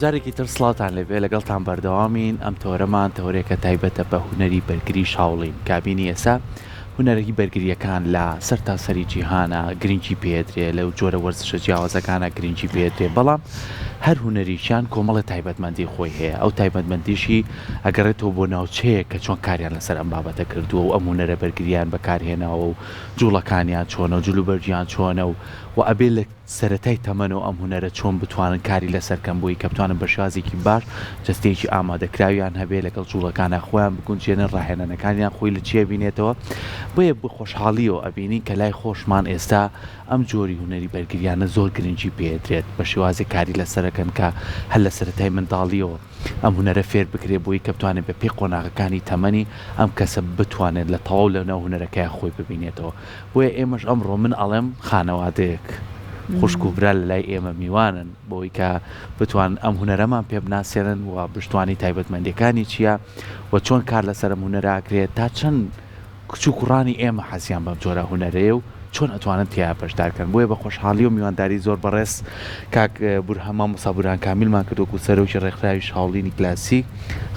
جارێکی تر سڵاوتان لێبێ لەگەڵتان بەردەوامین ئەم تەوەرەمان تەوەرێکە تایبەتە بە هونەری بەرگری شاوڵین کابینی ئێستا هونەرەکی بەرگریەکان لە سەرتاسەری جیهانە گرنگی پێدرێ لەو جۆرە وەرزشە جیاوازەکانە گرنگی پێدرێ بەڵام هەر هونەریکیان کۆمەڵی تایبەتمەندی خۆی هەیە ئەو تایبەتمەندیشی ئەگەڕێتەوە بۆ ناوچەیەک کە چۆن کاریان لەسەر ئەم بابەتە کردووە و ئەم هونەرە بەرگریان بەکارهێناوە و جوڵەکانیان چۆنە و جلوبەرگیان چۆنە و و ئەبێ لە سەرەتای تەمەنەوە ئەم هونەرە چۆن بتوانن کاری لەسەر کەن بۆی کە بتوانن بە شێوازێکی باش جەستەیەکی ئامادەکراویان هەبێ لەگەڵ جوڵەکانا خۆیان بگونجێنن ڕاهێنانەکانیان خۆی لە چی ئەبینێتەوە بۆیە بە خۆشحاڵیەوە ئەبینین کە لای خۆشمان ئێستا ئەم جۆری هونەری بەرگریانە زۆر گرنگی پێدرێت بە شێوازێک کاری لەسەرەکەن کە هەر لە سەرەتای منداڵیەوە ئەم هونەرە فێر بکرێت بۆی کە بتوانێت بە پێی قۆناغەکانی تەمەنی ئەم کەسە بتوانێت لە تەواو لە ناو هونەرەکەیا خۆی ببینێتەوە بۆیە ئێمەش ئەمڕۆ من ئەڵێم خانەوادەیەک خوشک و برا لە لای ئێمە میوانن بۆی کە بتوان ئەم هونەرەمان پێ بناسێنن و بشتوانی تایبەتمەندیەکانی چییە و چۆن کار لەسەر ئەم هونەرە ئەکرێت تا چەند کچ و کوڕانی ئێمە حەزیان بەم جۆرە هونەرەیە و چۆن ئەتوانن تێیا بەشدار کەن بۆیە بە خۆشحاڵی و میوانداری زۆر بەڕێز کاک بورهان مامۆستا بورهان کامیلمان کرد وەکو سەرۆکی ڕێکخراوی شاوڵینی کلاسیک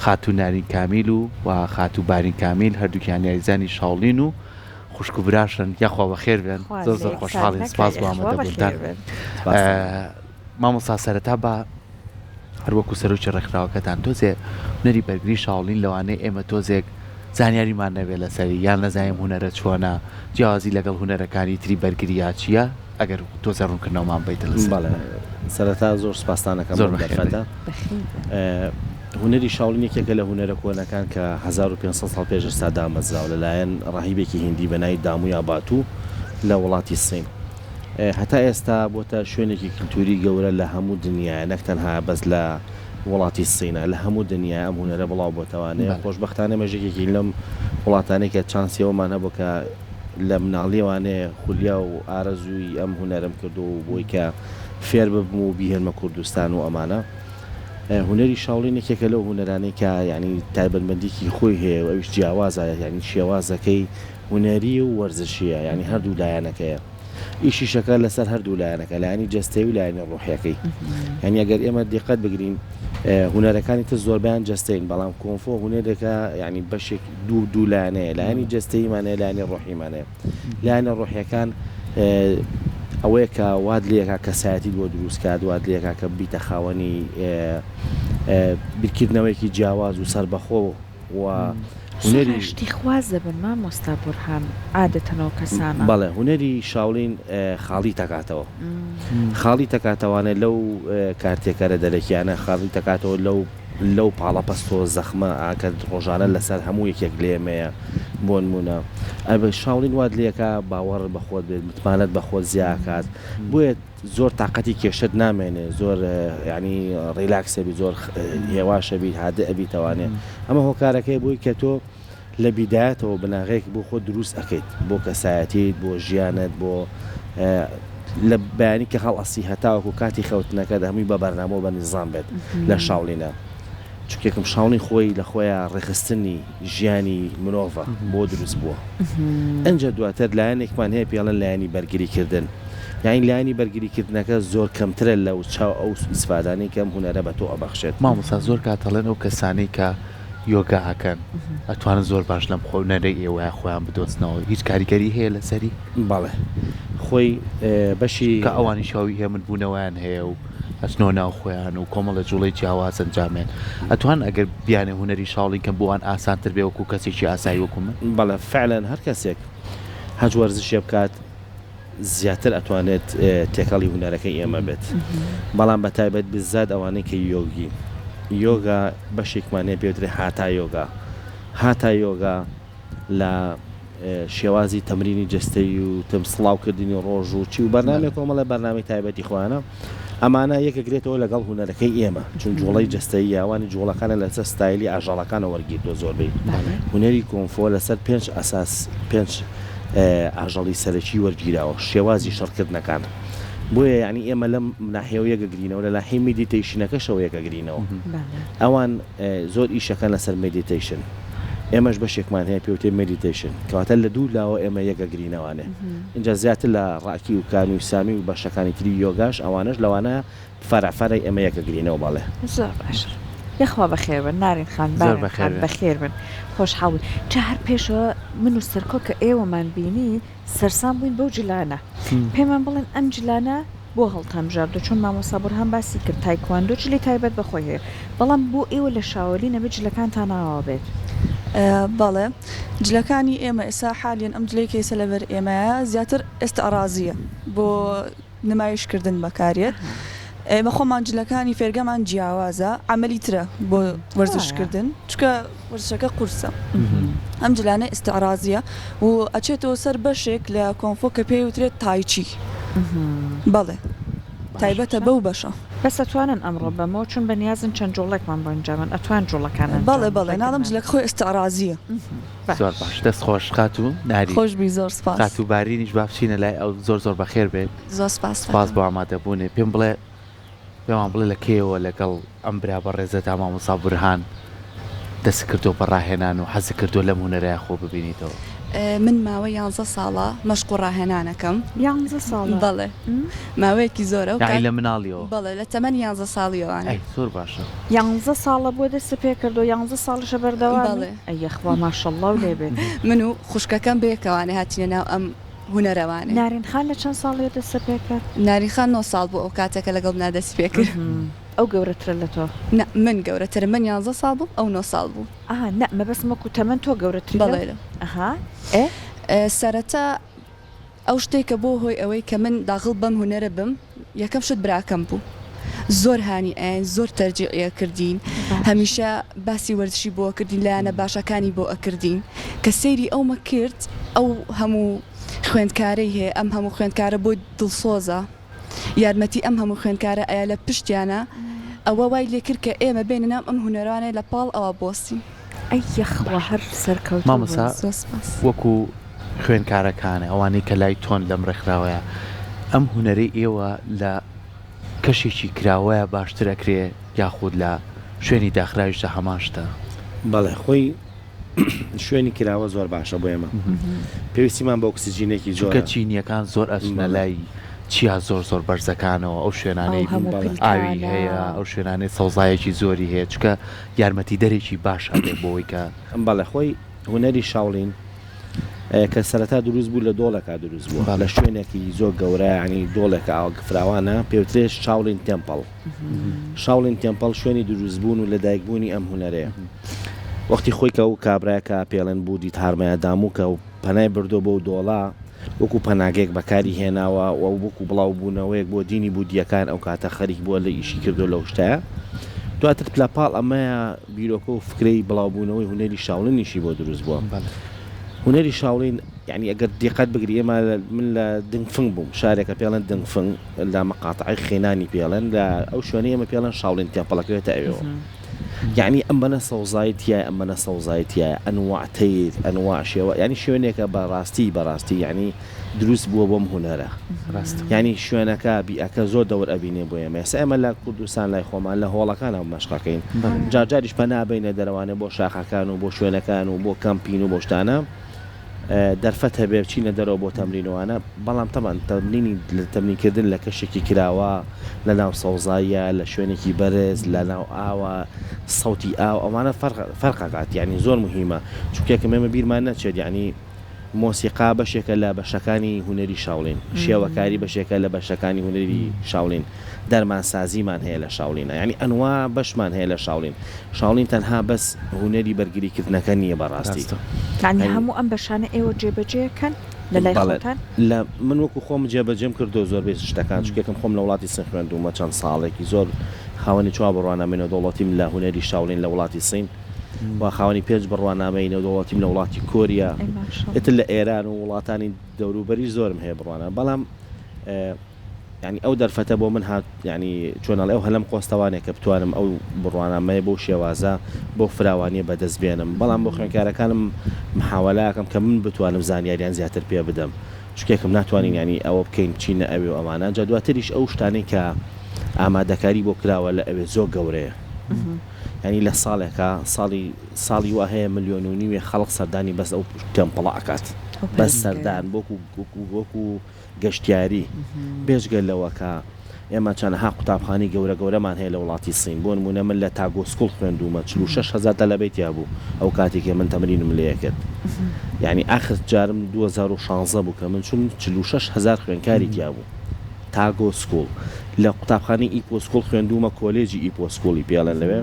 خاتوو نارین کامیل و و خاتوو بارین کامیل هەردووکیان یاریزانی شاوڵین و خوشک و براشن یاخوا بەخێر بێن زۆر زۆر خۆشحاڵین سپاس بۆ ئامادەبوونتان مامۆستا سەرەتا با هەر وەکو سەرۆکی ڕێکخراوەکەتان تۆزێ هونەری بەرگری شاوڵین لەوانەیە ئێمە تۆزێک زانیاریمان نەبێت لەسەری یان نەزانین هونەرە چۆنە جیاوازی لەگەڵ هونەرەکانی تری بەرگرییا چییە ئەگەر تۆزێ ڕوونکردنەوەمان بەیتە لەسەر. بەڵێ سەرەتا زۆر سوپاستان ئەکەم زۆر بۆم بەخێر بێی. دەرفەتە. هونەری شاوڵین یەکێکە لە هونەرە کۆنەکان کە 1500 ساڵ پێش ئێستا دامەزراوە لەلایەن ڕاهیبێکی هیندی بە ناوی دامویا باتو لە وڵاتی سین. هەتا ئێستا بۆتە شوێنێکی کلتوری گەورە لە هەموو دنیایە نەک تەنها بەس لە وڵاتی سینە لە هەموو دنیایە ئەم هونەرە بڵاو بۆتەوانێ خۆشبەختانە ئێمەش یەکێکین لەم وڵاتانەی کە چانسی ئەوەمان هەبوو کە لە مناڵیەوانێ خولیا و ئارەزووی ئەم هونەرەم کردووە و بۆی کە فێر ببم و بیهێنمە کوردستان و ئەمانە هونەری شاوڵین یەکێکە لەو هونەرانەی کە یانی تایبەتمەندیکی خۆی هەیە و ئەویش جیاوازە یانی شێوازەکەی هونەری و وەرزشیە یانی هەردوو لایەنەکەیە ئیشیشەکە لەسەر هەردوو لایەنەکە لایەنی جەستەی و لایەنی ڕۆحیەکەی یانی ئەگەر ئێمە دیقەت بگرین هونەرەکانی تر زۆربیان جەستەین بەڵام کۆنفۆ هونەرێکە یانی بەشێک دوو دوو لایەنەیە لایەنی جەستەییمان هەیە لایەنی ڕۆحیمان هەیە لایەنە ڕۆحیەکان ئەوەیە کە وات لێکا کەسایەتیت بۆ دروست کات وات لێکا کە بیتە خاوەنی بیرکردنەوەیەکی جیاواز و سەربەخۆ و زۆر هونەری. ئاشتی خواز دەبن مامۆستا بورهان عادەتەن ئەو کەسانە. بەڵێ هونەری شاوڵین خاڵی تەکاتەوە خاڵی تەکاتەوانێ لەو کارتێکەرە دەرەکیانە خاڵی تەکاتەوە لەو لەو پاڵەپەستۆ زەخمە کە ڕۆژانە لەسەر هەموو یەکێک لێمەیە بۆنمونە ئەبێ شاوڵین وات لێکا باوەڕت بە خۆت بێت متمانەت بە خۆت زیاکات بۆیە زۆر تاقەتی کێشەت نامێنێ زۆر یانی ڕیلاکس ئەبی زۆر هێواش ئەبیت هادئ ئەبیتەوانێ ئەمە هۆکارەکەی بۆی کە تۆ لە بیدایەتەوە بناغەیەک بۆ خۆت دروست ئەکەیت بۆ کەسایەتیت بۆ ژیانت بۆ لە بەیانی کە هەڵئەسی هەتاوەکو کاتی خەوتنەکەت هەمووی بە بەرنامە و بە نیزام بێت لە شاوڵینە چونکە یەکەم شاوڵین خۆی لە خۆیا ڕێکخستنی ژیانی مرۆڤە بۆ دروست بووە ئنجا دواتر لایەنێکمان هەیە پێڵێن لایەنی بەرگری کردن یانی لایەنی بەرگری کردنەکە زۆر کەمترە لەو چاو ئەو ئیسفادانەی کە ئەم هونەرە بە تۆ ئەبەخشێت. مامۆستا زۆر کات ئەڵێن ئەو کەسانەی کە یۆگا ئەکەن ئەتوانن زۆر باش لەم هونەرەی ئێوەیا خۆیان بدۆزنەوە هیچ کاریگەری هەیە لەسەری؟ بەڵێ خۆی بەشی. چونکە ئەوانیش هەوی هێمن بوونەوەیان هەیە و ئەچنەوە ناو خۆیان و کۆمەڵێ جوڵەی جیاواز ئەنجامێن ئەتوان ئەگەر بیانێ هونەری شاوڵین کەن بۆ وان ئاسانتر بێ وەکو کەسێکی ئاسایی وەکو من؟ بەڵێ فعلەن هەر کەسێک هەچ وەرزشێ بکات زیاتر ئەتوانێت تێکەڵی هونەرەکەی ئێمە بێت بەڵام بە تایبەت بزات ئەوانەی کە یۆگین یۆگا بەشێکمان هەیە پێوترێ هاتا یۆگا هاتا یۆگا لە شێوازی تەمرینی جەستەیی و تم سڵاوکردنی ڕۆژ و چی و بەرنامەی کۆمەڵە بەرنامەی تایبەتی خۆیانە ئەمانە یەکەگرێتەوە لەگەڵ هونەرەکەی ئێمە چون جوڵەی جەستەیی یاوانی جوڵەکانە لەسەر ستایلی ئاژەڵەکانە وەرگیرتووە زۆربەی هونەری کۆنفۆ لەسەر پێنج ئەساس پێنج ئاژەڵی سەرەکی وەرگیراوە شێوازی شەڕکردنەکان بۆیە یانی ئێمە لەم ناحیەوە یەکەگرینەوە لە ناحیەی meditation ەکەشەوە یەکەگرینەوە ئەوان زۆر ئیشەکەن لەسەر meditation. ئێمەش بەشێکمان هەیە پێوتێ meditation کەواتە لە دوو لاوە ئێمە یەک ئەگرینەوانێ ئینجا زیاتر لە ڕاکی و کانوی سامی و بەشەکانی تری یۆگاش ئەوانەش لەوانە فەرع فەرعی ئێمە یەک ئەگرینەوە بەڵێ. زۆر باشە یەخوا بەخێر بن نارین خان زۆر بارین بەخێر خان بێن. بەخێر بن خۆشحاڵ بووین جا هەر پێشەوە من و سەرکۆ کە ئێوەمان بینی سەرسام بووین بەو جلانە پێمان بڵێن ئەم جلانە بۆ هەڵتانبژاردوە چۆن مامۆستا بورهان باسی کرد تایکواندۆ جلی تایبەت بە خۆی هەیە بەڵام بۆ ئێوە لە شاوەلین ئەبێ جلەکانتان ئاوا بێت؟ بەڵێ جلەکانی ئێمە ئێستا حالیەن ئەم جلەی کە ئێستا لەبەر ئێمەیە زیاتر ئێستعرازیە بۆ نمایش کردن بەکاریەت ئێمە خۆمان جلەکانی فێرگەمان جیاوازە عەمەلی ترە بۆ وەرزش کردن چونکە وەرزشەکە قورسە ئەم جلانە ئیستعرازیە و ئەچێتەوە سەر بەشێک لە کۆنفۆ کە پێی وترێت تایچی بەڵێ تایبەتە بەو بەشە. بەس ئەتوانن ئەمڕۆ بەمەوە چون بەنیازن چەند جوڵێکمان بۆ ئەنجام بەن ئەتوان جوڵەکان ئەنجام بەڵێ بەڵێ ناڵێم جلەکە خۆی ئیستعرازیە. زۆر باش دەست خۆش خاتوو نارین. خۆش بی زۆر سپاس. خاتوو بارینیش با بچینە لای ئەو زۆر زۆر بەخێر بێت. زۆر سپاس سپاس بۆ ئامادەبوونێ پێم بڵێ پێمان بڵێ لە کەیەوە لەگەڵ ئەم برا بەڕێزەتا مامۆستا بورهان دەستت کردووە بە ڕاهێنان و حەزت کردووە لەم هونەرەیا خۆ ببینیتەوە؟ من ماوەی یانزە ساڵە مەشق و ڕاهێنانەکەم. یانزە ساڵە؟ بەڵێ ماوەیەکی زۆرە. یەعنی لە مناڵیەوە؟ بەڵێ لە تەمەنی یانزە ساڵیەوانە. ئەی زۆر باشە. یانزە ساڵە بووە دەستت پێ کردووە یانزە ساڵیشە بەردەوامی؟ بەڵێ. ئەی یەخوا ماشەڵڵاو لێ بێت. من و خوشکەکەم بەیەکەوانێ هاتینە ناو ئەم هونەرەوانێ. نارین خان لە چەند ساڵیەوە دەستت پێ کرد؟ نارین خان نۆ ساڵ بوو ئەو کاتە کە لەگەڵ منا دەستی پێ کرد. ئەو گەورەترە لە تۆ؟ نا من گەورەترم من یانزە ساڵ بووم ئەو نۆ ساڵ بوو. ئەها نا مەبەستم وەکو تەمەن تۆ گەورەتری لەو؟ بەڵێ. ئەها ئێ. سەرەتا ئەو شتەی کە بووە هۆی ئەوەی کە من داغڵ بەم هونەرە بم یەکەم شت براکەم بوو زۆر هانی ئەیاین زۆر تەرجیعی ئەکردین هەمیشە باسی وەرزشی بۆ ئەکردین لایەنە باشەکانی بۆ ئەکردین کە سەیری ئەومە کرد ئەو هەموو خوێندکارەی هەیە ئەم هەموو خوێندکارە بۆی دڵسۆزە یارمەتی ئەم هەموو خوێندکارە ئەیا لە پشتیانە ئەوە وای لێکرد کە ئێمە بێینە ناو ئەم هونەرانە لە پاڵ ئەوە بوەستین. ئەی یەخوا هەر سەرکەوتوو بن. مامۆستا زۆر سپاس. وەکو خوێندکارەکان ئەوانەی کە لای تۆن لەم ڕێکخراوەیە ئەم هونەرەی ئێوە لە کەشێکی کراوەیە باشتر ئەکرێ یاخود لە شوێنی داخراویشدا هەمان شتە؟ بەڵێ خۆی شوێنی کراوە زۆر باشە بۆ ئێمە پێویستیمان بە ئۆکسجینێکی چونکە زۆرە. چینیەکان زۆر ئەچنە لای چیا زۆر زۆر بەرزەکانەوە ئەو ئەو شوێنانەی هەموو ئاوی پلکانە. هەیە ئەو شوێنانەی سەوزایەکی زۆری هەیە چونکە یارمەتیدەرێکی باش ئەبێ بۆوەی کە. بەڵێ خۆی هونەری شاوڵین کە سەرەتا دروست بوو لە دۆڵێکا دروست بووە لە شوێنێکی زۆر گەورە ینی دۆڵێکە ئاوە فراوانە پێوترێ شاوڵین temple شاوڵین temple شوێنی دروستبوون و لەدایکبوونی ئەم هونەرەیە وەختی خۆی کە ئەو کابرایە کە پێڵێن بودی تارمەیە داموکە و پەنای بردووە بۆ دۆڵە وەکو پەناگەیەک بەکاری هێناوە و وەکو بڵاوبوونەوەیەک بۆ دینی بودییەکان ئەو کاتە خەریک بووە لە ئیشی کردووە لەو شتەیە دواتر لە پاڵ ئەمەیە بیرۆکە و فکرەی بڵاوبوونەوەی هونەری شاوڵینیشی بۆ دروست بووە. هونەری شاوڵین یانی ئەگەر دیقەت بگری ئێمە من لە دنگفنگ بووم شارێکە پێڵێن دنگفنگ لە مەقاتعەی خینانی پێڵێن لە ئەو شوێنەی ئێمە پێڵێن شاوڵین temple ەکەوێتە ئەوێوە یعنی ئەمەنە سەوزایی تیایە ئەمەنە سەوزایی تیایە ئەنواع تەیر ئەنواع شێوە یعنی شوێنێکە بەڕاستی بەڕاستی یعنی دروست بووە بۆم هونەرە یعنی شوێنەکە بیئەکە زۆر دەور ئەبینێ بۆ ئێمە ئێستا ئێمە لە کوردستان لای خۆمان لە هۆڵەکانە مەشقەکەین جارجاریش پەنا بەینە دەرەوانێ بۆ شاخەکان و بۆ شوێنەکان و بۆ کەمپین و بۆ شتانە دەرفەت هەبێ بچینە دەرەوە بۆ تەمرین و وانە بەڵام تەبعەن تەمرینی تەمرین کردن لە کەشێکی کراوە لە ناو سەوزاییە لە شوێنێکی بەرز لە ناو ئاوە سەوتی ئاو ئەوانە فەرق فەرق ئەکات یانی زۆر موهیمە چونکە یەکەم ئێمە بیرمان نەچێت یانی مۆسیقا بەشێکە لە بەشەکانی هونەری شاوڵین، شێوەکاری بەشێکە لە بەشەکانی هونەری شاوڵین، دەرمانسازیمان هەیە لە شاوڵینا، یانی ئەنوا بەشمان هەیە لە شاوڵین، شاوڵین تەنها بەس هونەری بەرگری کردنەکە نییە بەڕاستی. یانی هەموو ئەم بەشانە ئێوە جێبەجێ کەن لە لای بەڵێ خۆتان؟ لە من وەکو خۆم جێبەجێم کردووە زۆربەی شتەکان، چونکە یەکەم خۆم لە وڵاتی سین خوێندوومە چەند ساڵێکی زۆر خاوەنی چوار بڕوانامەی نێودەوڵەتیم لە هونەری شاوڵین لە وڵاتی سین، و خاوەنی پێنج بڕوانامەی نێودەوڵەتیم لە وڵاتی کۆریا ئیتر لە ئێران و وڵاتانی دەوروبەریش زۆرم هەیە بڕوانامە بەڵام یانی ئەو دەرفەتە بۆ من هات یانی چۆن ئەڵێ ئەو هەلەم قۆستەوانێ کە بتوانم ئەو بڕوانامەیە بەو شێوازە بەو فراوانیە بەدەست بێنم بەڵام بۆ خوێندکارەکانم محاوەلەکەم کە من بتوانم زانیاریان زیاتر پێ بدەم چونکێکم ناتوانین یانی ئەوە بکەین بچینە ئەوێ و ئەمانە جا دواتریش ئەو شتانەی کە ئامادەکاری بۆ کراوە لە ئەوێ زۆر گەورەیە. یانی لە ساڵێکا ساڵی ساڵی وا هەیە ملیۆن و نیوێ خەڵک سەردانی بەس ئەو temple ە ئەکات بەس سەردان وەکو وەکو وەکو گەشتیاری بێجگە لەوە کە ئێمە چەنەها قوتابخانەی گەورە گەورەمان هەیە لە وڵاتی سین بۆ نموونە من لە تاگۆ school خوێندوومە 46 هەزار تەلەبەی تیا بوو ئەو کاتێک کە من تەمرینم لێ کرد یعنی ئاخر جارم 2016 بوو کە من چووم 46 هەزار خوێندکاری تیا بوو تاگۆ school لە قوتابخانەی ئیپۆ school خوێندوومە کۆلێجی ئیپۆ school ی پێڵێن لەوێ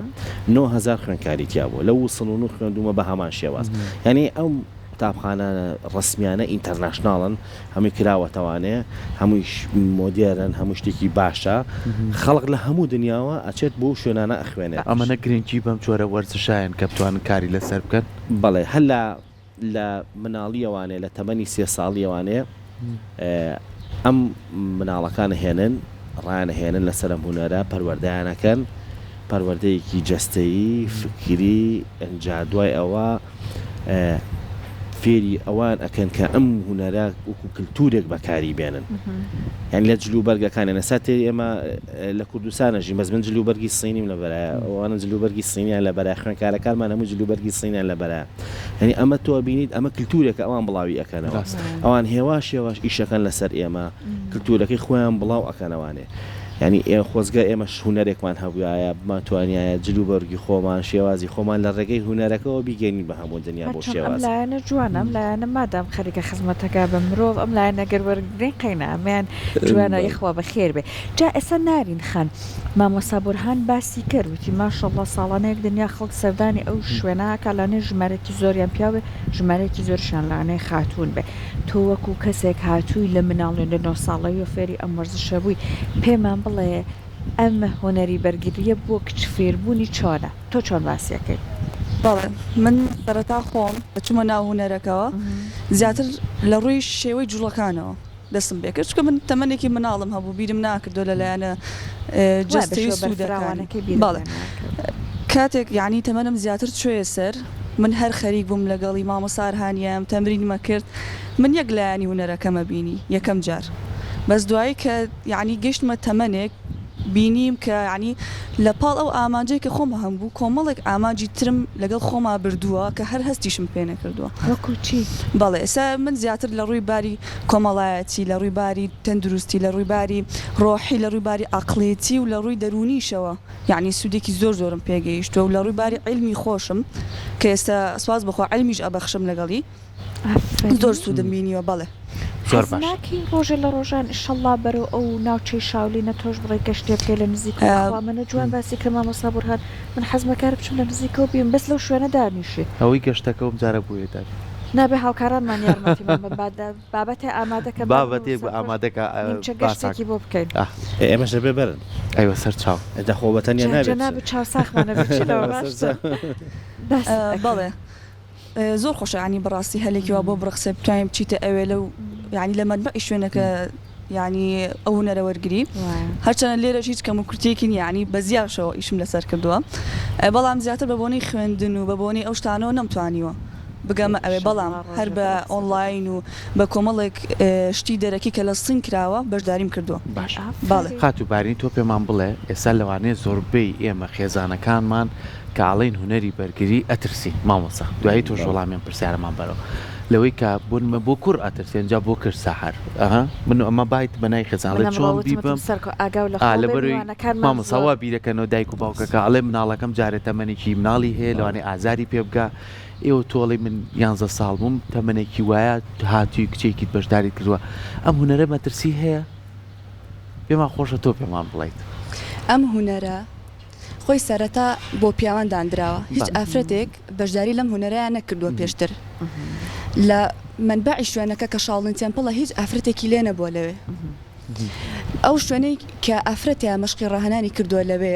9000 خوێندکاری تیا بوو لە وسڵ و خوێندوومە بە هەمان شێواز یعنی ئەو قوتابخانە ڕەسمیانە international ن هەمووی کراوەتەوانێ هەموویش مۆدێرن هەموو شتێکی باشە خەڵک لە هەموو دنیاوە ئەچێت بۆ شوێنانە ئەخوێنێت. ئەمەنە گرنگی بەم جۆرە وەرزشایەن کە بتوانن کاری لەسەر بکەن؟ بەڵێ هەر لە لە مناڵیەوانێ لە تەمەنی سێ ساڵیەوانێ ئەم مناڵەکان ئەهێنن ڕایان ئەهێنن لەسەر ئەم هونەرە پەروەردەیان ئەکەن پەروەردەیەکی جەستەیی فکری ئنجا دوای ئەوە فێری ئەوان ئەکەن کە ئەم هونەرە وەکو کلتورێک بەکاری بێنن یان لە جل و بەرگەکانیان ئێستا تێ ئێمە لە کوردستانە ژین بەس من جل و بەرگی سینیم لە بەرایە ئەوانە جل و بەرگی سینیان لە بەرای خوێنکارەکانمان هەموو جل و بەرگی سینیان لە بەرایە یعنی ئەمە تۆ بینیت ئەمە کلتورێکە ئەوان بڵاوی ئەکەنەوە ئەوان هێواش هێواش ئیشەکەن لەسەر ئێمە کلتورەکەی خۆیان بڵاو ئەکەنەوانێ یانی ئێ خۆزگە ئێمەش هونەرێکمان هەبوایە بمانتوانیایە جل و بەرگی خۆمان شێوازی خۆمان لە ڕێگەی هونەرەکەوە بیگەینین بە هەموو دنیا بەو هەرچەند ئەم شێوازە. لایەنە جوانە ئەم لایەنە مادام خەریکە خزمەتەکا بە مرۆڤ ئەم لایەنە گەر وەرگرین قەینا ئەمەیان جوانە بەڵێ. یەخوا بەخێر بێ جا ئێستا نارین خان مامۆستا بورهان باسی کرد وتی ماشااللە ساڵانە یەک دنیا خەڵک سەردانی ئەو شوێنە ئەکا لانەیە ژمارەیەکی زۆریان پیاو بێ ژمارەیەکی زۆریشیان لانەیە خاتوون بێ تۆ وەکو کەسێک هاتووی لە مناڵی لە نۆ ساڵەویەوە فێری ئەم وەرزشە بووی پێمان بڵێ ئەم هونەری بەرگرییە بۆ کچ فێربوونی چۆنە؟ تۆ چۆن باسی ئەکەی؟ بەڵێ من سەرەتا خۆم کە چوومە ناو هونەرەکەوە زیاتر لە ڕووی شێوەی جوڵەکانەوە دەستم پێ کرد چونکە من تەمەنێکی مناڵم هەبوو بیرم ناکردەوە لە لایەنە وایە بە جەستەیی شێوە سوودەکانی بەرفراوانەکەی بیرت بەڵێ لێ ناکردەوە. کاتێک یانی تەمەنم زیاتر چۆیە سەر من هەر خەریک بووم لەگەڵی مامۆستا ئەرهانیام تەمرینمە کرد من یەک لایەنی هونەرەکەمە بینی یەکەم جار بەس دوایی کە یانی گەشتمە تەمەنێک بینیم کە یانی لە پاڵ ئەو ئامانجەی کە خۆم هەمبوو کۆمەڵێک ئامانجی ترم لەگەڵ خۆما بردووە کە هەر هەستیشم پێ نەکردووە. وەکو چی؟ بەڵێ ئێستا من زیاتر لە ڕووی باری کۆمەڵایەتی، لە ڕووی باری تەندروستی، لە ڕووی باری ڕۆحی، لە ڕووی باری عەقڵێتی و لە ڕووی دەروونیشەوە یەعنی سوودێکی زۆر زۆرم پێ گەیشتووە و لە ڕووی باری عیلمی خۆشم کە ئێستا سوپاس بۆ خوا عیلمیش ئەبەخشم لەگەڵی زۆر ئافەرین. سوودم بینیوە بەڵێ. زۆر حەز باش. ناکەی ڕۆژێ لە ڕۆژان ئیشەڵا بەرەو ئەو ناوچەی شاولینە تۆش بڕۆی گەشتێ بکەی لە نزیکەوە بەخوا ئەمەنە جوان باسی کرد مامۆستا بورهان من حەزمەکە هەر بچم لە نزیکەوە بیم بەس لەو شوێنە دانیشی. ئەوەی گەشتەکە ئەم جارە بۆیە داری. نابێ هاوکارانمان یارمەتیمان بەن با بابەتێ ئامادەکەن با من و بابەتێک سەرخۆش ئامادەکە نیمچە باساک گەشتێکی بۆ بکەین. ئاه. ئێ ئێمەش ئەبێ بەرن. ئەیوە سەر چاو. ئێ دەخۆ بە تەنیا جا نابێ بچن. جەنابت چاوساخمانە بچینەوە سەر باشتر چاو. باست ئەکەین. بەڵێ زۆر خۆشە یانی بەڕاستی هەلێکی وا بۆ بڕەخسێ بتوانین بچیتە ئەوێ لەو یانی لە مەنبەعی شوێنەکە یانی ئەو هونەرە وەرگری هەرچەنە لێرەش هیچ کەم و کورتیەکی نییە یانی بە زیاشەوە ئیشم لەسەر کردووە بەڵام زیاتر بە بۆنەی خوێندن و بە بۆنەی ئەو شتانەوە نەمتوانیوە بگەمە ئەوێ بەڵام هەر بە ئۆنڵاین و بە کۆمەڵێک شتی دەرەکی کە لە سین کراوە بەشداریم کردووە. باشە بەڵێ. خاتوو بارین تۆ پێمان بڵێ ئێستا لەوانەیە زۆربەی ئێمە خێزانەکانمان کە ئەڵێین هونەری بەرگری ئەترسین مامۆستا دوایی تۆش وەڵامی ئەم پرسیارەمان بەرەوە لەوەی کە بۆ نمە بۆ کوڕ ئەترسێن جا بۆ کچ سەحەر ئەها من ئەمە بایت بە نای خێزان من ئەڵێ ئەمڕۆ چۆن وتم وتم بیبم سەرکۆ ئاگاو لە ئا خۆ بێ لەبەرەوەی میوانەکانمان مامۆستا زۆر وا بیرەکەنەوە دایک و باوکەکە ئەڵێ مناڵەکەم جارێ تەمەنێکی مناڵی هەیە لەوانەیە ئازاری پێ بگا ئێوە تۆ ئەڵێی من یانزە ساڵ بووم تەمەنێکی وایە هاتووی کچێکیت بەشداریت کردووە ئەم هونەرە مەترسی هەیە پێمان خۆشە تۆ پێمان بڵێیت. ئەم هونەرە خۆی سەرەتا بۆ پیاوان داندراوە هیچ ئافرەتێک بەشداری لەم هونەرەیا نەکردووە پێشتر لە مەنبەعی شوێنەکە کە شاوڵین temple ە هیچ ئافرەتێکی لێ نەبووە لەوێ ئەو شوێنەی کە ئافرەتیا مەشقی ڕاهێنانی کردووە لەوێ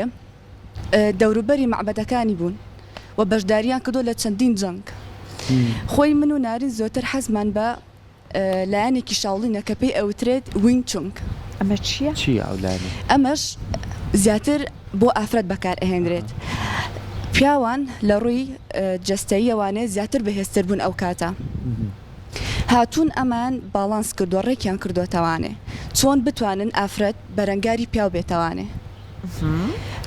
دەوروبەری مەعبەدەکانی بوون و بەشداریان کردووە لە چەندین جەنگ خۆی من و نارین زۆرتر حەزمان بە لایەنێکی شاوڵینە کە پێی ئەوترێت وینگ چونگ. ئەمە چییە؟ چییە ئەو لایەنە؟ ئەمەش زیاتر بۆ ئافرەت بەکار ئەهێنرێت. پیاوان لە ڕووی جەستەییەوانێ زیاتر بەهێزتر بوون ئەو کاتە. هاتوون ئەمان باڵانس کردووە ڕێکیان کردۆتەوانێ چۆن بتوانن ئافرەت بەرەنگاری پیاو بێتەوانێ.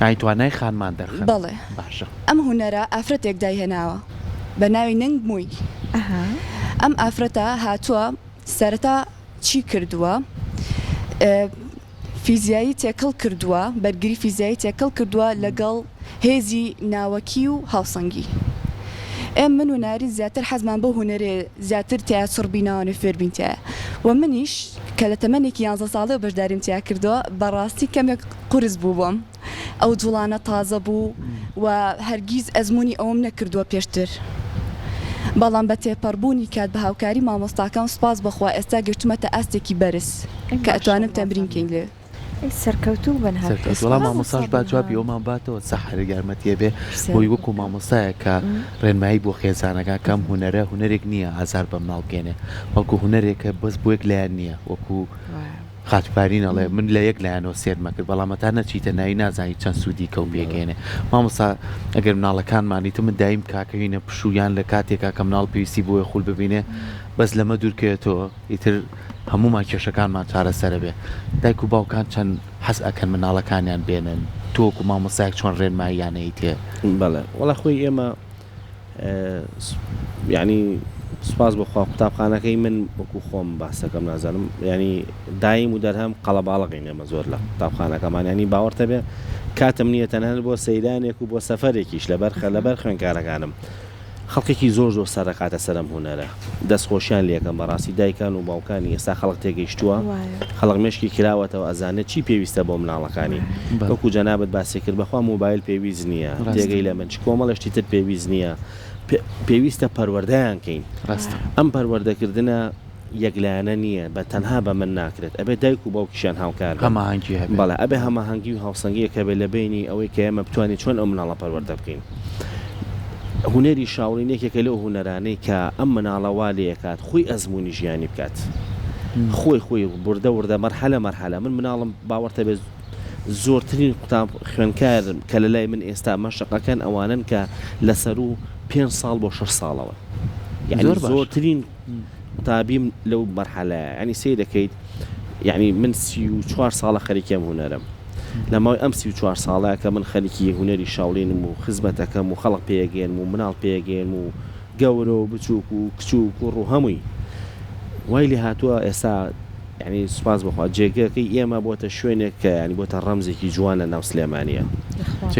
ئای توانای خانمان دەرخەن. بەڵێ. باشە. ئەم هونەرە ئافرەتێک دایهێناوە بە ناوی ننگ موی. ئەم ئافرەتە هاتووە سەرەتا چی کردووە؟ فیزیایی تێکەڵ کردووە، بەرگری فیزیایی تێکەڵ کردووە لەگەڵ هێزی ناوەکی و هاوسەنگی. ئێ من و نارین زیاتر حەزمان بەو هونەرەیە زیاتر تیا چڕ بینەوە و فێر بین تیایا و منیش کە لە تەمەنێکی یانزە ساڵیەوە بەشداریم تیا کردووە بەڕاستی کەمێک قورس بوو بۆم ئەو جوڵانە تازە بوو و هەرگیز ئەزموونی ئەوەم نەکردووە پێشتر بەڵام بە تێپەڕبوونی کات بە هاوکاری مامۆستاکان سوپاس بۆ خوا ئێستا گەشتومەتە ئاستێکی بەرز کە ئەتوانم تەمرین کەین لێ. ئەی سەرکەوتوو بن هەر سەرکەوتوو وەڵا مامۆستاش با جوابی ئەومان باتەوە سەحەر یارمەتیە بێ بۆی وەکو مامۆستایەک کە ڕێنمایی بۆ خێزانەکە کەم هونەرە هونەرێک نییە ئازار بە مناڵ بگەێنێ بەڵکو هونەرێکە بەس بۆ یەک لایەن نییە وەکو خاتوو پارین ئەڵێ من لە یەک لایەنەوە سێرمە کرد بەڵام هەتا نەچیتە ناوی نازانی چەند سوودی کەو پێگەێنێ مامۆستا ئەگەر مناڵەکانمانی تۆ من دایم کاکەوینە پشوو یان لە کاتێکا کە مناڵ پێویستی بۆیە خول ببینێ بەس لەمە دوورکەوێتەوە ئیتر هەموومان کێشەکانمان چارەسەرە بێ دایک و باوکان چەند حەز ئەکەن مناڵەکانیان بێنن تۆ وەکو مامۆستایەک چۆن ڕێنماییان ئەیتێ؟ بەڵێ وەڵا خۆی ئێمە یانی سوپاس بۆ خوا قوتابخانەکەی من وەکو خۆم باسەکەم نازانم یانی دایم و دەرهەم قەڵەباڵغین ئێمە زۆر لە قوتابخانەکەمان یانی باوەڕتە بێ کاتم نییە تەنانەت بۆ سەیرانێک و بۆ سەفەرێکیش لەبەر لەبەر خوێندکارەکانم خەڵکێکی زۆر زۆر سەرەقاتە سەر ئەم هونەرە دەست خۆشیان لێکەم بەڕاستی دایکان و باوکانی ئێستا خەڵک تێگەیشتووە خەڵک مێشکی کراوەتەوە ئەزانێت چی پێویستە بۆ مناڵەکانی وەکو جەنابت باسی کرد بەخوا مۆبایل پێویست نییە تێگەی لە من چ کۆمەڵە شتی تر پێویست نییە پێویستە پەروەردەیان کەین ئەم پەروەردەکردنە یەکلایەنە نییە بە تەنها بە من ناکرێت ئەبێت دایک و باوکیشیان هاوکار بن هەماهەنگی هەبێت. بەڵێ ئەبێ هەماهەنگی و هاوسەنگیەک هەبێت لە بەینی ئەوەی کە ئێمە بتوانین چۆن ئەو مناڵە پەروەردە بکەین. هونەری شاوڵین یەکێکە لەو هونەرانەی کە ئەم مناڵە وا لێکات خۆی ئەزموونی ژیانی بکات خۆی خۆی وردە وردە مەرحەلە مەرحەلە من مناڵم باوەڕتە بێت زۆرترین قوتاب خوێنکار کە لە لای من ئێستا مەشقەکەن ئەوانەن کە لە سەروو پێنج ساڵ بۆ شەش ساڵەوە یعنی زۆرترین قوتابیم لەو مەرحەلەیە یانی سەیرەکەیت یانی من 34 ساڵە خەریکی ئەم هونەرەم لە ماوەی ئەم 34 ساڵە کە من خەریکی هونەری شاوڵینم و خزمەتەکەم و خەڵک پێگەێنم و مناڵ پێگەێنم و گەورە و بچووک و کچ و کوڕ و هەمووی وای لێ هاتووە ئێستا یعنی سوپاس بخوا جێگەکەی ئێمە بۆتە شوێنێک کە ینی بۆتە ڕەمزێکی جوان لە ناو سلێمانیە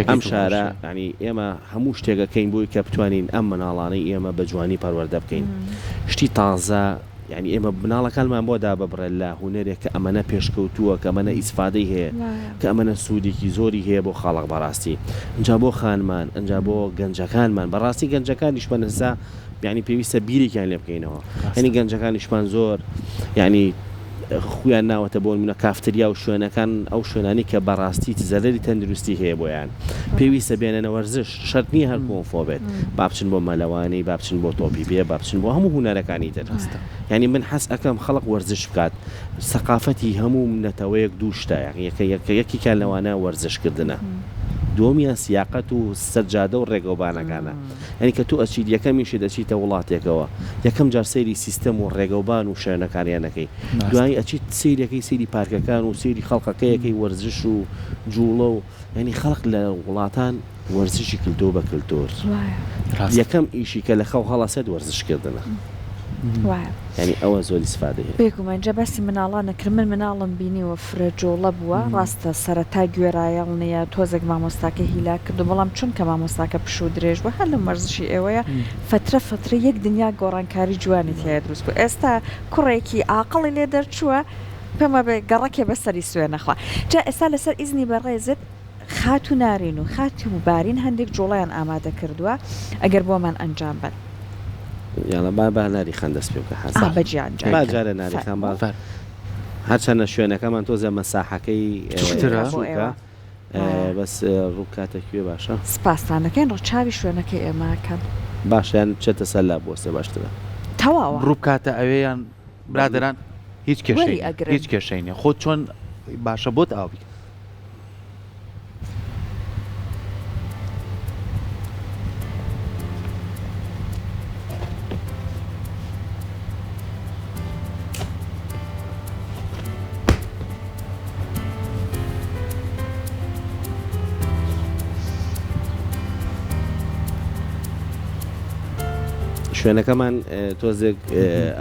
ئەم شارە ینی ئێمە هەموو شتێک ئەکەین بۆی کە بتوانین ئەم مناڵانەی ئێمە بە جوانی پەروەردە بکەین شتی تازە یعنی ئێمە مناڵەکانمان بۆ داببڕێت لە هونەرێک کە ئەمەنە پێشکەوتووە کە ئەمەنە ئیسفادەی هەیە کە ئەمەنە سوودێکی زۆری هەیە بۆ خەڵک بەڕاستی ئینجا بۆ خانمان ئینجا بۆ گەنجەکانمان بەڕاستی گەنجەکانیشمان ئێستا یعنی پێویستە بیرێکیان لێ بکەینەوە یعنی گەنجەکانیشمان زۆر یعنی خویان ناوەتە بۆ نمونە کافتریا و شوێنەکان ئەو شوێنانەی کە بەڕاستی زەرەری تەندروستی هەیە بۆیان پێویستە بێنەنە وەرزش شەرت نییە هەر کۆنفۆ بێت با بچن بۆ مەلەوانی با بچن بۆ تۆپی پێ با بچن بۆ هەموو هونەرەکانی تر یعنی من حەز ئەکەم خەڵک وەرزش بکات سەقافەتی هەموو نەتەوەیەک دوو شتە یەکە یەکە یەکێکیان لەوانە وەرزشکردنە دووەمیان سیاقەت و سەرجادە و ڕێگەوبانەکانە یانی کە تۆ ئەچیت یەکەم ئیشت ئەچیتە وڵاتێکەوە یەکەم جار سەیری سیستەم و ڕێگەوبان و شوێنەکانیان ئەکەی دوایی ئەچیت سەیرەکەی سەیری پارکەکان و سەیری خەڵکەکەی ئەکەی وەرزش و جوڵە و یانی خەڵک لە وڵاتان وەرزشی کردووە بە کلتور یەکەم ئیشی کە لە خەو هەڵەسێت وەرزش کردنە یانی ئەوە زۆر ئیسفادەی هەیە. بێگومان جا باسی مناڵان نەکرد من مناڵم بینیوە فرە جوڵە بووە ڕاستە سەرەتا گوێرایەڵ نیە تۆزێک مامۆستاکە هیلاک کردوە بەڵام چونکە مامۆستاکە پشوو درێژ بووە هەر لەم وەرزشی ئێوەیە فەترە فەترە یەک دنیا گۆڕانکاری جوانی تیایا دروست بوو ئێستا کوڕێکی ئاقڵی لێ دەرچووە پێم وابێ گەڕەکێ بەسەری سوێ نەخوا جا ئێستا لەسەر ئیزنی بەڕێزت خاتوو نارین و خاتوو بارین هەندێک جوڵەیان ئامادە کردووە ئەگەر بۆمان ئەنجام بەن. یاڵا با با ناری خان دەست پێ بکە حەزم. ئا بەجیا ئەنجامی با جارێ ناری خان با فەرموو. هەرچەندە شوێنەکەمان تۆزێ مەساحەکەی بچووکترە. بۆ بچووکە ئێوە. بەس ڕوو بکاتە کوێ باشە؟ سپاستان دەکەین ڕەچاوی شوێنەکەی ئێمە کەن. باشە یان بچێتە سەر لا بوەستێ باشترە. تەواوە. ڕوو بکاتە ئەوێ یان برادەران هیچ کێشەی وەری نیە ئەگرن. هیچ کێشەی نیە خۆت چۆن باشە بۆت ئاو بیکە. شوێنەکەمان تۆزێک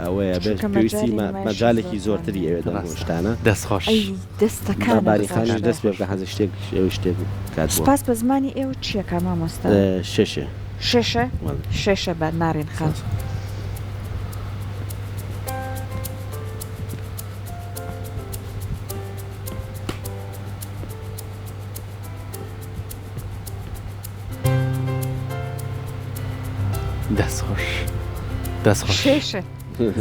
ئەوەیە بێت پێویستی مەجالێکی زۆرتری ئەوێت بۆ شتانە. دەست خۆش. ئەی دەستەکانت باری خانیش دەست پێ بکە حەزی شتێک ئەوی شتێک بکات بۆ. سوپاس بە زمانی ئێوە چیەکا مامۆستا؟ شێشێ. شێشە؟ شێشە بە نارین خان. دەست خۆش دەست خۆش. شێشە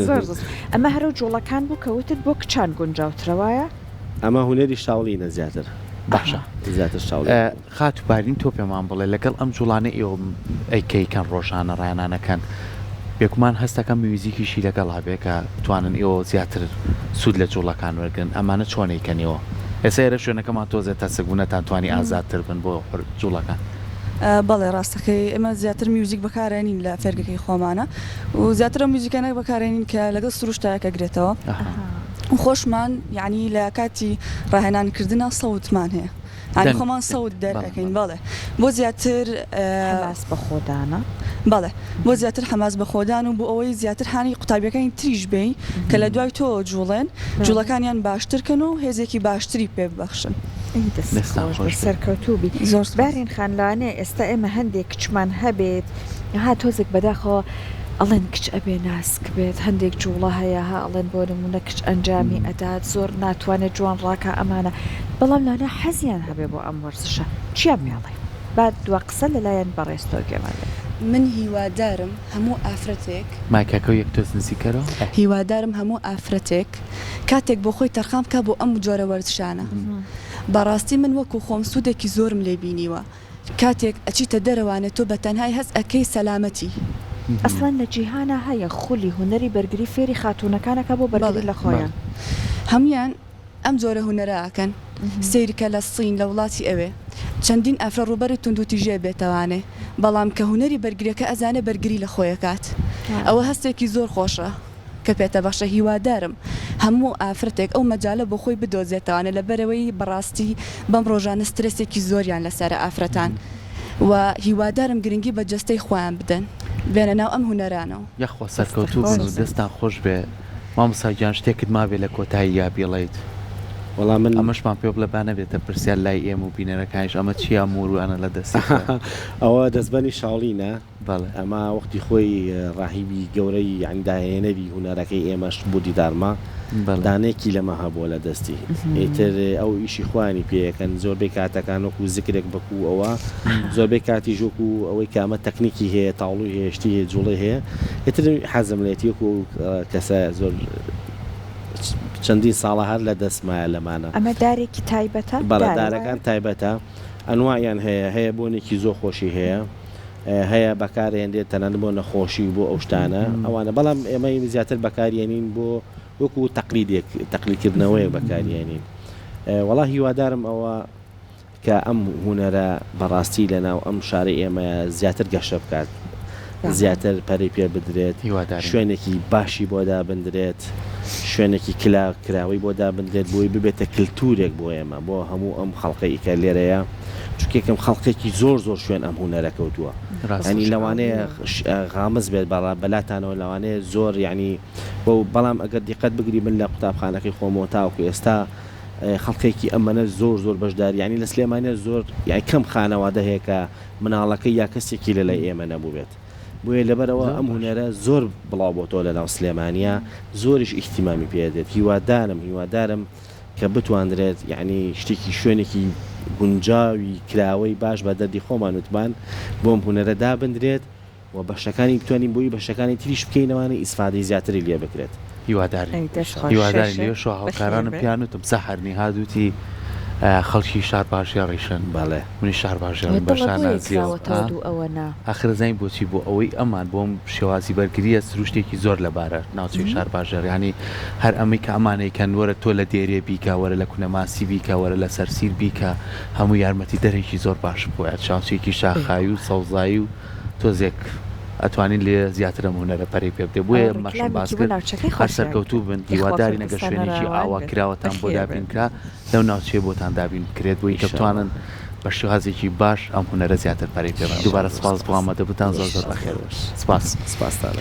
زۆر زۆر ئەمە هەرو جوڵەکان بوو کە وتت بۆ کچان گونجاوترە وایە؟ ئەمە هونەری شاوڵینە زیاتر. باشە زیاتر شاوڵین. خاتوو بارین تۆ پێمان بڵێ لەگەڵ ئەم جوڵانەی ئێوە ئەیکەیکەن ڕۆژانە ڕایانانەکەن بێگومان هەستەکەم میوزیکیشی لەگەڵا بێ کە بتوانن ئێوە زیاتر سوود لە جوڵەکان وەرگرن ئەمانە چۆن ئەیکەن ئێوە ئێستا ئێرە شوێنەکەمان تۆزێ تەسک بوو نەتانتوانی ئازادتر بن بۆ جوڵەکان. بەڵێ ڕاستەکەی ئێمە زیاتر میوزیک بەکارئەنین لە فێرگەکەی خۆمانە و زیاتر ئەو میوزیکانە بەکارئەنین کە لەگەڵ سروشتا یەکئەگرێتەوە و خۆشمان یانی لە کاتی ڕاهێنان کردنا سەوتمان هەیە. یانی خۆمان سەوت دەر ئەکەین بەڵێ بۆ زیاتر حەماس بە خۆدانە. بەڵێ بۆ زیاتر حەماس بە خۆدان و بۆ ئەوەی زیاتر هانی قوتابیەکانی تریش بێین کە لە دوای تۆوە جوڵێن جوڵەکانیان باشتر کەن و هێزێکی باشتری پێ ببەخشن. ئەی دەست خۆش بێ سەرکەوتوو بی. زۆر سوپاس. بارین خان لەوانەیە ئێستا ئێمە هەندێک کچمان هەبێت ها تۆزێک بەداخەوە ئەڵێن کچ ئەبێ ناسک بێت هەندێک جوڵە هەیە ها ئەڵێن بۆ نمونە کچ ئەنجامی ئەدات زۆر ناتوانێت جوان ڕاکا ئەمانە بەڵام لەوانەیە حەزیان هەبێ بۆ ئەم وەرزشە چیان پێ ئەڵێی با دوا قسە لەلایەن بەڕێز تۆ گوێمان لێ بێ. من هیوادارم هەموو ئافرەتێک. مایکەکەو یەک تۆز نزیک کەرەوە ئێ. هیوادارم هەموو ئافرەتێک کاتێک بۆ خۆی تەرخان بکا بۆ ئەم جۆرە وەرزشانە بەڕاستی من وەکو خۆم سوودێکی زۆرم لێ بینیوە کاتێک ئەچیتە دەرەوانێ تۆ بە تەنهای هەست ئەکەی سەلامەتی. ئەسڵەن لە جیهانا هەیە خولی هونەری بەرگری فێری خاتوونەکان ئەکا بۆ بەرگری بەڵێ لە خۆیان. هەموویان ئەم جۆرە هونەرە ئەکەن سەیرکە لە سین لە وڵاتی ئەوێ چەندین ئافرەت ڕووبەری توندوتیژی ئەبێتەوانێ بەڵام کە هونەری بەرگریەکە ئەزانێ بەرگری لە خۆی ئەکات ئەوە هەستێکی زۆر خۆشە کە پێتە بەخشە هیوادارم هەموو ئافرەتێک ئەو مەجالە بۆ خۆی بدۆزێتەوانێ لەبەرئەوەی بەڕاستی بەم ڕۆژانە سترێسێکی زۆریان لەسەرە ئافرەتان و هیوادارم گرنگی بە جەستەی خۆیان بدەن بێنە ناو ئەم هونەرانەوە. یاخوا سەرکەوتوو بن و دەستتان خۆش بێ مامۆستا گیان شتێکت مابێ لە کۆتاییا بیڵێیت؟ وەڵا من. ئەمەشمان پێ بڵێ با نەبێتە پرسیار لای ئێمە و بینەرەکانیش ئەمە چیە ئەم موروانە لە دەستی تۆیە؟ ئەوە دەستبەنی شاوڵینە. بەڵێ. ئەمە وەختی خۆی ڕاهیبی گەورەی یانی داهێنەری هونەرەکەی ئێمەش بودی دارما بەڵێ. دانەیەکی لەمە هەبووە لە دەستی ئیتر ئەو ئیشی خۆیانی پێ ئەکەن زۆربەی کاتەکان وەکو زکرێک بەکو ئەوە زۆربەی کاتیش وەکو ئەوەی کە ئەمە تەکنیکی هەیە تاوڵوی هەیە شتی هەیە جوڵەی هەیە ئیتر حەزم لێتی وەکو ئەو کەسە زۆر چەندین ساڵە هەر لە دەستمایە لەمانە. ئەمە دارێکی تایبەتە؟ بەڵێ دارە وایە؟ دارەکان تایبەتە ئەنواعیان هەیە هەیە بۆنێکی زۆر خۆشی هەیە هەیە بەکارێنرێت تەنانەت بۆ نەخۆشی و بۆ ئەو شتانە ئەوانە بەڵام ئێمە زیاتر بەکاریێنین بۆ وەکو تەقلیدێک تەقلیدکردنەوەیەک بەکاریێنین وەڵا هیوادارم ئەوە کە ئەم هونەرە بەڕاستی لەناو ئەم شارەی ئێمە زیاتر گەشە بکات زیاتر پەرەی پێ بدرێت هیوادارین. شوێنێکی باشی بۆ دابندرێت شوێنێکی کلا کراوەی بۆ دابندرێت بۆی ببێتە کلتورێک بۆ ئێمە بۆ هەموو ئەم خەڵکەی کە لێرەیە چونکە یەکەم خەڵکێکی زۆر زۆر شوێن ئەم هونەرە کەوتووە ڕاستە. یانی لەوانەیە غامز بێت بەڵام بەلاتانەوە لەوانەیە زۆر یانی بۆ بەڵام ئەگەر دیقەت بگری من لە قوتابخانەکەی خۆمەوە تاوەکو ئێستا خەڵکێکی ئەمەنە زۆر زۆر بەشداری یانی لە سلێمانیە زۆر یانی کەم خانەوادە هەیە کە مناڵەکەی یا کەسێکی لە لای ئێمە نەبووبێت بۆیە لەبەرئەوە زۆر ئەم باش. هونەرە زۆر بڵاو بۆتەوە لە ناو سلێمانیە زۆریش ئیهتیمامی پێ دێت هیوادارم هیوادارم کە بتواندرێت یانی شتێکی شوێنێکی گونجاوی کراوەی باش بە دەردی خۆمان وتمان بۆم هونەرە دابندرێت و بەشەکانی بتوانین بۆی بەشەکانی تریش بکەینەوانە ئیسفادەی زیاتری لێ بکرێت. هیوادارین ئەی دەست خۆش هیوادارین شێشێ لێشەوە بەخێر هاوکارانم بێ. پێیان وتم سەحەر نیهاد وتی خەڵکی شارباژێڕیشن بەڵێ. منیش شارباژێڕیم دڵە بە بۆیە شانازیەوە کراوەتەوە ئا دوو ئەوەنە. ئاخر ئەزانی بۆچی بۆ ئەوەی ئەمان بۆم شێوازی بەرگریە سروشتێکی زۆر لەبارە ناوچەی شارباژێڕ یانی هەر ئەمەی کە ئەمان ئەیکەن وەرە تۆ لە دێرێ بیکە وەرە لە کونەماسی بیکە وەرە لە سەرسیر بیکە هەموو یارمەتی دەرێکی زۆر باش بۆیە ناوچەیەکی شاخاوی و سەوزایی و تۆزێک ئەتوانین لێ زیاتر ئەم هونەرە پەرەی پێ بدەین بۆیە ئەوە ئەمەشم باس ڕیکلامێکی بۆ کرد ناوچەکەی هەر خۆشیان سەرکەوتوو کرد بن یخوا هیوادارین ئەگەر کوردستانە شوێنێکی ڕاوان ئاوا بێت کراوەتان بۆ بەخێر بێن. دابین کرا لەو ناوچەیە بۆتان دابین بکرێت بۆی کە ئیشاڵڵا. بتوانن بە شێوازێکی باش ئەم هونەرە زیاتر پەرەی پێ بدەن دووبارە ئیشاڵڵا سپاس بۆ سپاس ئامادەبوونتان زۆر زۆر زۆر بەخێر بێن خۆش سپاس. سپاستان.